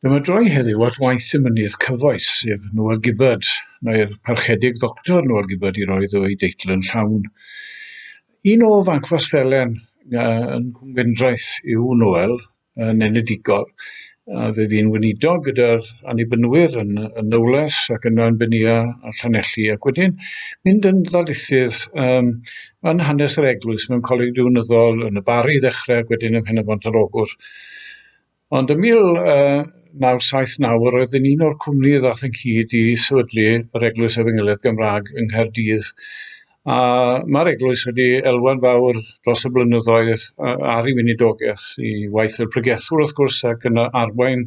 Dyma droi heddiw at waith y mynydd cyfoes, sef Noel Gibbard, neu'r Parchedig Ddoctor Noel Gibbard i roi iddo ei deitl yn llawn. Un o Fancfosfelen yn Cwm Gwendraeth yw Noel, yn enedigol. A fe fu'n weinidog gyda'r Annibynwyr yn, yn Nowles ac yna yn Benia a Llanelli ac wedyn mynd yn ddarlithydd um, yn hanes yr eglwys mewn coleg diwinyddol yn y Barri i ddechrau ac wedyn ym Mhen-y-bont ar Ogwr. Ond ym 1979 yr oedd yn un o'r cwmni ddaeth ynghyd i sefydlu yr Eglwys Efengylaidd Gymraeg yng Nghaerdydd. A mae'r eglwys wedi elwa'n fawr dros y blynyddoedd ar ei weinidogaeth, i waith fel pregethwr wrth gwrs ac yn arwain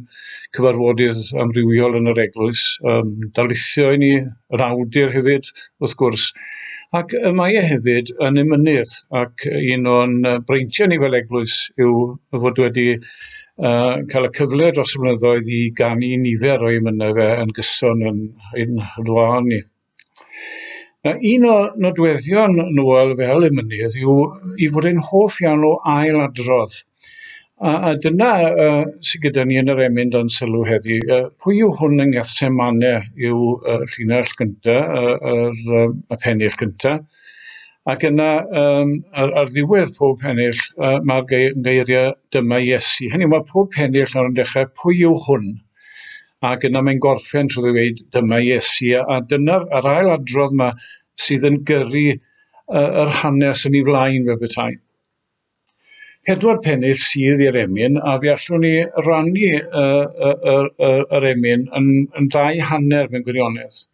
cyfarfodydd amrywiol yn yr eglwys, um, darlithio i ni, yr awdur hefyd wrth gwrs. Ac y mae e hefyd yn emynydd ac un o'n breintiau ni fel eglwys yw fod wedi uh, cael y cyfle dros y blynyddoedd i ganu nifer o'i emynau fe yn gyson yn ein hydwân ni. Na, un o nodweddion Noel fel emynydd yw i fod e'n hoff iawn o ail-adrodd. A, a dyna uh, sydd gyda ni yn yr emyn dan sylw heddi. Uh, pwy yw hwn yng Ngethsemane yw uh, llinell gyntaf, uh, yr, uh, y pennill gyntaf. Ac yna, um, ar, ar ddiwedd pob pennill, uh, mae'r geiriau dyma Iesu. Hynny yw, mae pob pennill nawr yn dechrau, pwy yw hwn? Ac yna mae'n gorffen trwy ddweud dyma Iesu. A, a dyna'r yr ail adrodd yma sydd yn gyrru uh, yr hanes yn ei flaen fel petai. Pedwar pennill sydd i'r emyn, a fe allwn ni rannu y, y, y, y, yr emyn yn, yn ddau hanner mewn gwirionedd.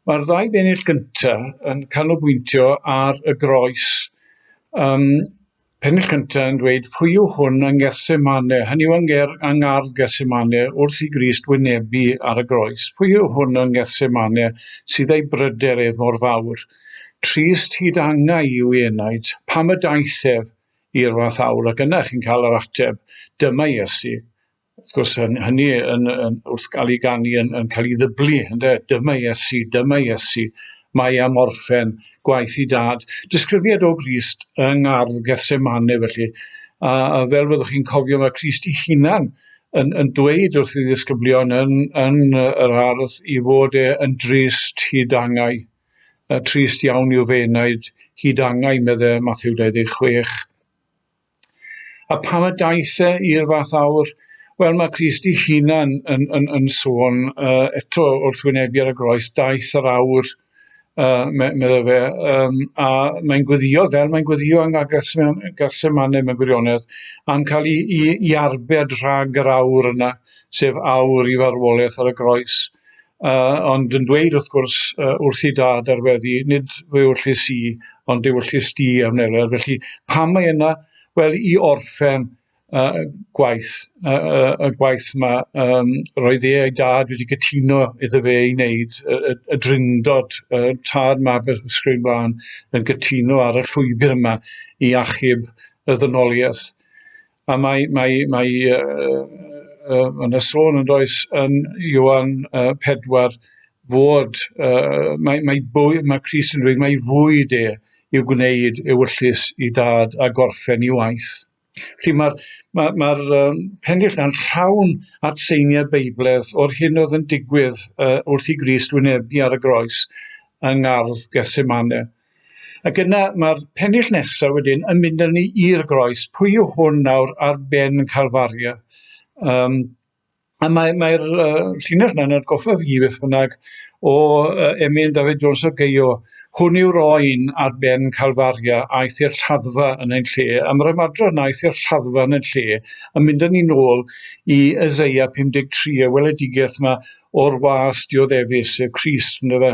Mae'r ddau bennill gyntaf yn canolbwyntio ar y groes. Um, pennill cyntaf yn dweud pwy yw hwn yng Ngethsemane, hynny yw yng, yng ngardd Gethsemane wrth i Grist wynebu ar y groes. Pwy yw hwn yng Ngethsemane sydd ei bryder ef mor fawr? Trist hyd angau yw ei enaid, pam y daeth ef i'r fath awr? Ac yna chi'n cael yr ateb, dyma Iesu. Wrth gwrs, hynny yn, yn, wrth gael ei ganu yn, yn cael ei ddyblu, ynde? Dyma Iesu, dyma Iesu, mae am orffen gwaith i dad. Disgrifiad o Grist yng ngardd Gethsemane, felly. A, a fel fyddwch chi'n cofio, mae Crist ei hunan yn, yn dweud wrth ei ddisgyblion yn, yn yr ardd i fod e yn drist hyd angau. Y trist iawn yw fy enaid hyd angau, medde Mathew 26. A pam y daeth e i'r fath awr? Wel, mae Crist ei hunan yn, yn, yn sôn uh, eto wrth wynebu ar y groes, daeth yr awr, uh, medde fe, um, a mae'n gweddio fel mae'n gweddio yng Gethsemane mewn gwirionedd, am cael ei, ei, ei arbed rhag yr awr yna, sef awr i farwolaeth ar y groes. Uh, ond yn dweud wrth gwrs uh, wrth i dad ar weddi, nid fy ewyllys i, ond ewyllys di a wneler. Felly pam mae yna? Wel, i orffen uh, gwaith, uh, uh, y gwaith yma, um, roedd e a'i dad wedi cytuno iddo fe ei wneud, y, y, y drindod, y tad mab y sgrin blaen, yn cytuno ar y llwybr yma i achub y ddynoliaeth. A mae, mae, mae uh, uh, yna sôn yn does yn Ioan uh, 4 fod, uh, mae, mae, bwy, mae Crist yn dweud mae fwyd e i'w gwneud ewyllys i dad a gorffen i waith. Felly mae'r mae, mae um, pennill yna'n llawn atseiniau Beibledd o'r hyn oedd yn digwydd uh, wrth i Grist wynebu ar y groes yng ngardd Gethsemane. Ac yna mae'r pennill nesaf wedyn yn mynd â ni i'r groes. Pwy yw hwn nawr ar ben Calfaria? Um, a mae'r mae uh, llinell yna'n atgoffa fi beth bynnag o uh, emyn David Jones o Geio. Hwn yw'r oen ar ben Calfaria aeth i'r lladdfa yn ein lle. A mae'r ymadrodd yna aeth i'r lladdfa yn ein lle yn mynd â ni nôl i Eseia 53, y weledigaeth yma o'r was dioddefus, sef Crist, ynddo fe.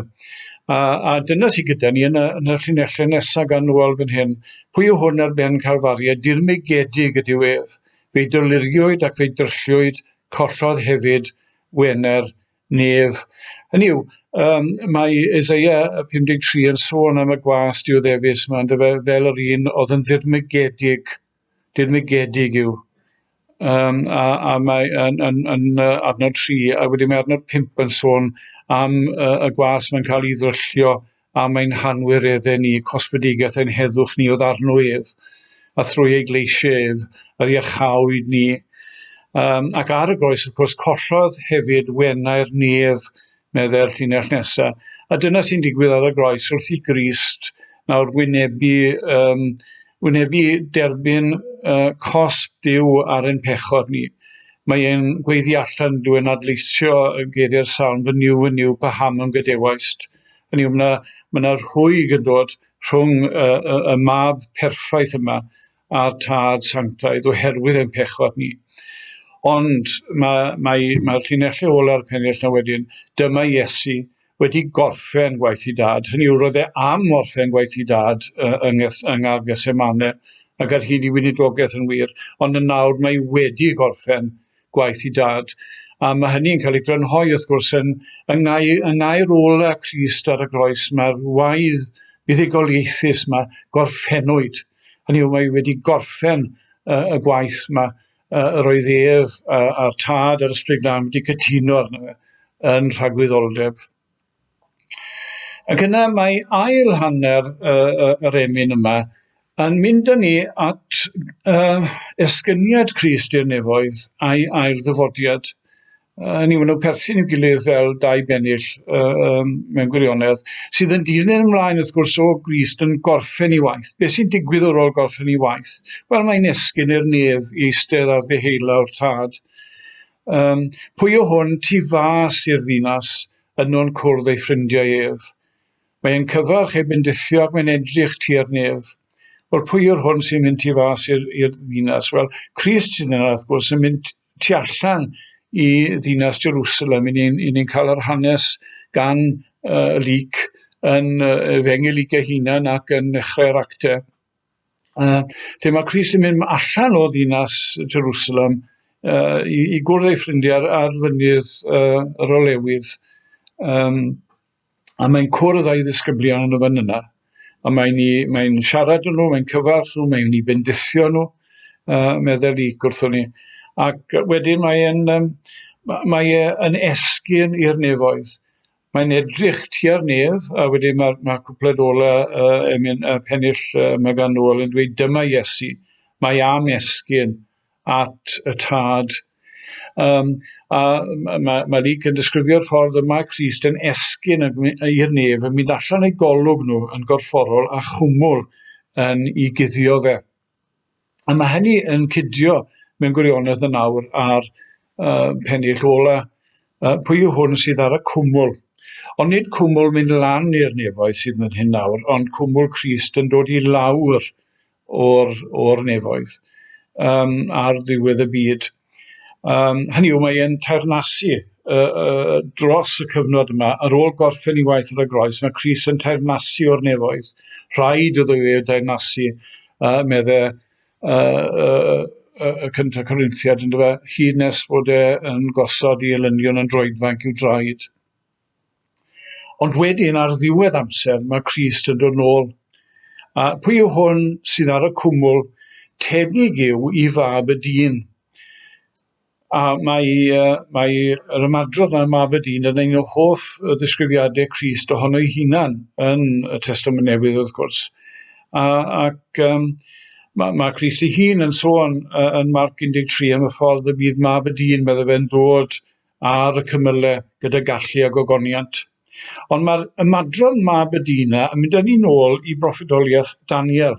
A, a dyna sydd gyda ni yn y, yn y llinellau nesaf gan Noel fan hyn. Pwy yw hwn ar ben Calfaria? Dirmygedig ydyw ef. Fe'i doluriwyd ac fe'i drylliwyd, collodd hefyd Wener nef. Hynny yw, um, mae Isaiah 53 yn sôn am y gwas dioddefus yma, ynddo fe, fel yr un oedd yn ddirmygedig dirmygedig yw. Um, a, a mae yn, yn, yn uh, adnod 3, a wedyn mae adnod 5 yn sôn am uh, y gwas mae'n cael ei ddryllio am ein hanwireddau ni, cosbedigaeth ein heddwch ni oedd arno ef, a thrwy ei gleisiau ef, yr iachawyd ni. Um, ac ar y groes, wrth gwrs, collodd hefyd wenau'r nef, meddai'r llinell nesaf. A dyna sy'n digwydd ar y groes wrth i Grist nawr wynebu, um, wynebu derbyn uh, cosb Duw ar ein pechod ni. Mae e'n gweiddi allan, dwi'n adleisio geiriau'r salm, fy niw, fy niw, paham ym gadewaist. Hynny yw, mae yna ma rhwyg yn dod rhwng y, y, y mab perffaith yma a'r tad sanctaidd oherwydd ein pechod ni. Ond mae'r mae, mae llinellau ola'r pennill na wedyn, dyma Iesu wedi gorffen gwaith i dad. Hynny yw, roedd e am orffen gwaith i dad yng, yng Ngardd Gethsemane ac ar hyd i weinidogaeth yn wir, ond yn nawr mae wedi gorffen gwaith i dad. A mae hynny'n cael ei grynhoi, wrth gwrs, yn, yng, ngai, yng ngair ola Crist ar y groes. Mae'r waedd buddugoliaethus yma gorffennwyd. Hynny yw, mae wedi gorffen y, y gwaith yma yr oedd ef a'r tad a'r Ysbryd Glân wedi cytuno arno fe yn rhagwyddoldeb. Ac yna mae ail hanner yr emyn yma yn mynd â ni at uh, esgyniad Crist i'r nefoedd a'i ail ddyfodiad. Hynny yw, maen nhw'n perthyn i'w gilydd fel dau bennill uh, um, mewn gwirionedd, sydd yn dilyn ymlaen wrth gwrs o Grist yn gorffen ei waith. Beth sy'n digwydd ar ôl gorffen ei waith? Wel, mae'n esgyn i'r nef i eistedd ar ddeheulaw'r tad. Um, pwy o hwn tu fas i'r ddinas yno'n cwrdd ei ffrindiau ef? Mae'n cyfarch ei bendithio ac mae'n edrych tua'r nef. Wel, pwy yw'r hwn sy'n mynd tu fas i'r ddinas? Wel, Crist sydd yna, wrth gwrs, yn mynd tu allan i ddinas Jerusalem. I ni'n ni, ni cael yr hanes gan uh, Luc yn uh, Efengyl Luc ei hunan ac yn nechrau'r actau. Uh, lle mae Crist yn mynd allan o ddinas Jerusalem uh, i, i gwrdd ei ffrindiau ar, ar fynydd uh, yr olewydd. Um, a mae'n cwrdd â'i ddisgyblion yn y fan yna, a mae'n i, mae'n siarad â nhw, mae'n cyfarch nhw, mae'n i bendithio nhw, uh, meddwl Luc wrthon ni. Ac wedyn mae'n um, mae e yn esgyn i'r nefoedd. Mae'n edrych tua'r nef, a wedyn mae'r mae cwpled ola uh, emyn, uh, pennill uh, mae gan Noel yn dweud dyma Iesu, mae am esgyn at y tad. Um, a mae, mae Luc yn disgrifio'r ffordd y mae Crist yn esgyn i'r nef, yn mynd allan ei golwg nhw yn gorfforol a chwmwl yn ei guddio fe. A mae hynny yn cydio mewn gwirionedd yn awr ar uh, pennill ola. Uh, pwy yw hwn sydd ar y cwmwl? Ond nid cwmwl mynd lan i'r nefoedd sydd yn hyn nawr, ond cwmwl Crist yn dod i lawr o'r, or nefoedd um, ar ddiwedd y byd. Um, hynny yw, mae e'n teyrnasu uh, uh, dros y cyfnod yma. Ar ôl gorffen i waith ar y groes, mae Crist yn teyrnasu o'r nefoedd. Rhaid iddo fe deyrnasu, uh, medde uh, uh, y cyntaf Corinthiad, ynddo fe, hyd nes bod e yn gosod i elynion yn droedfanc i'w draed. Ond wedyn, ar ddiwedd amser, mae Crist yn dod nôl. A pwy yw hwn sydd ar y cwmwl? Tebyg yw i fab y dyn. A mae, uh, mae yr ymadrodd yna, mab y dyn, yn un o hoff ddisgrifiadau Crist ohono ei hunan yn y Testament Newydd, wrth gwrs. A, ac um, mae, mae Crist ei hun yn sôn uh, yn Marc 13 am y ffordd y bydd mab y dyn, meddai fe'n dod ar y cymylau gyda gallu a gogoniant. Ond mae'r ymadrodd mab y dyn yna yn mynd â ni nôl i broffwydoliaeth Daniel,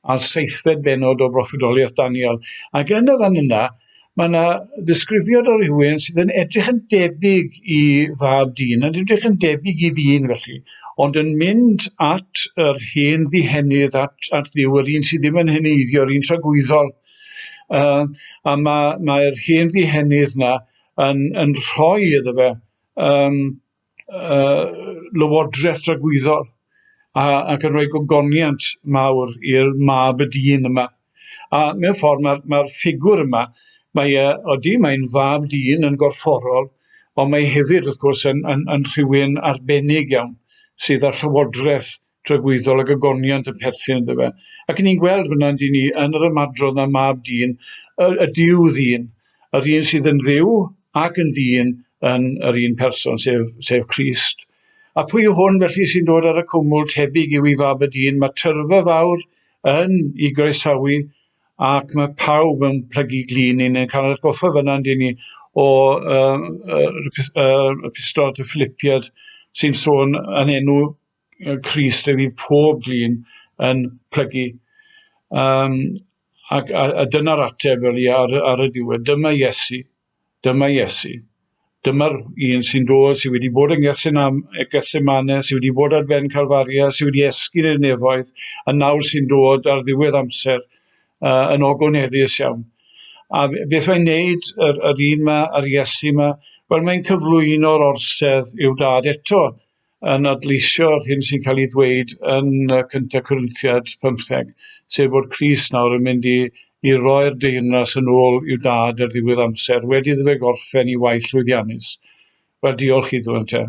a'r seithfed bennod o broffwydoliaeth Daniel. Ac yn y fan yna, mae yna ddisgrifiad o rhywun sydd yn edrych yn debyg i fab dyn, yn edrych yn debyg i ddyn felly, ond yn mynd at yr hen ddihenydd, at, at Dduw, yr un sydd ddim yn heneiddio, yr un tragwyddol. Uh, a mae'r mae, mae hen ddihenydd yna yn, yn rhoi iddo fe um, uh, lywodraeth dragwyddol a, ac yn rhoi gogoniant mawr i'r mab y dyn yma. A mewn ffordd mae'r mae ffigwr yma, mae e, odi, mae'n fab dyn yn gorfforol, ond mae hefyd, wrth gwrs, yn, yn, yn rhywun arbennig iawn sydd â llywodraeth tragwyddol ac ogoniant yn perthyn iddo fe. Ac ni'n gweld fyna yn ni yn yr ymadrodd na mab dyn, y, y diw ddyn, yr un sydd yn ddiw ac yn ddyn yn yr un person, sef, sef Crist. A pwy yw hwn felly sy'n dod ar y cwmwl tebyg yw i fab y dyn? Mae tyrfa fawr yn i groesawu. Ac mae pawb yn plygu glin i ni'n cael atgoffa fyna yndyn ni o uh, uh, epistol at y Philippiad sy'n sôn yn enw Crist e fydd pob glin yn plygu. Um, ac, a, a dyna'r ateb fel i ar, ar y diwedd. Dyma Iesu. Dyma Iesu. Dyma'r un sy'n dod, sydd wedi bod yn Gethsemane, sydd wedi bod ar ben Calfaria, sydd wedi esgyn i'r nefoedd, a nawr sy'n dod ar ddiwedd amser uh, yn ogoneddus iawn. A beth mae'n neud, yr, yr un ma, yr Iesu ma, wel mae'n cyflwyno'r orsedd i'w dad eto, yn adleisio'r hyn sy'n cael ei ddweud yn y Cyntaf Corinthiad 15, sef bod Crist nawr yn mynd i, i roi'r deyrnas yn ôl i'w dad ar ddiwedd amser, wedi iddo fe gorffen i waith llwyddiannus. Wel, diolch iddo ynte.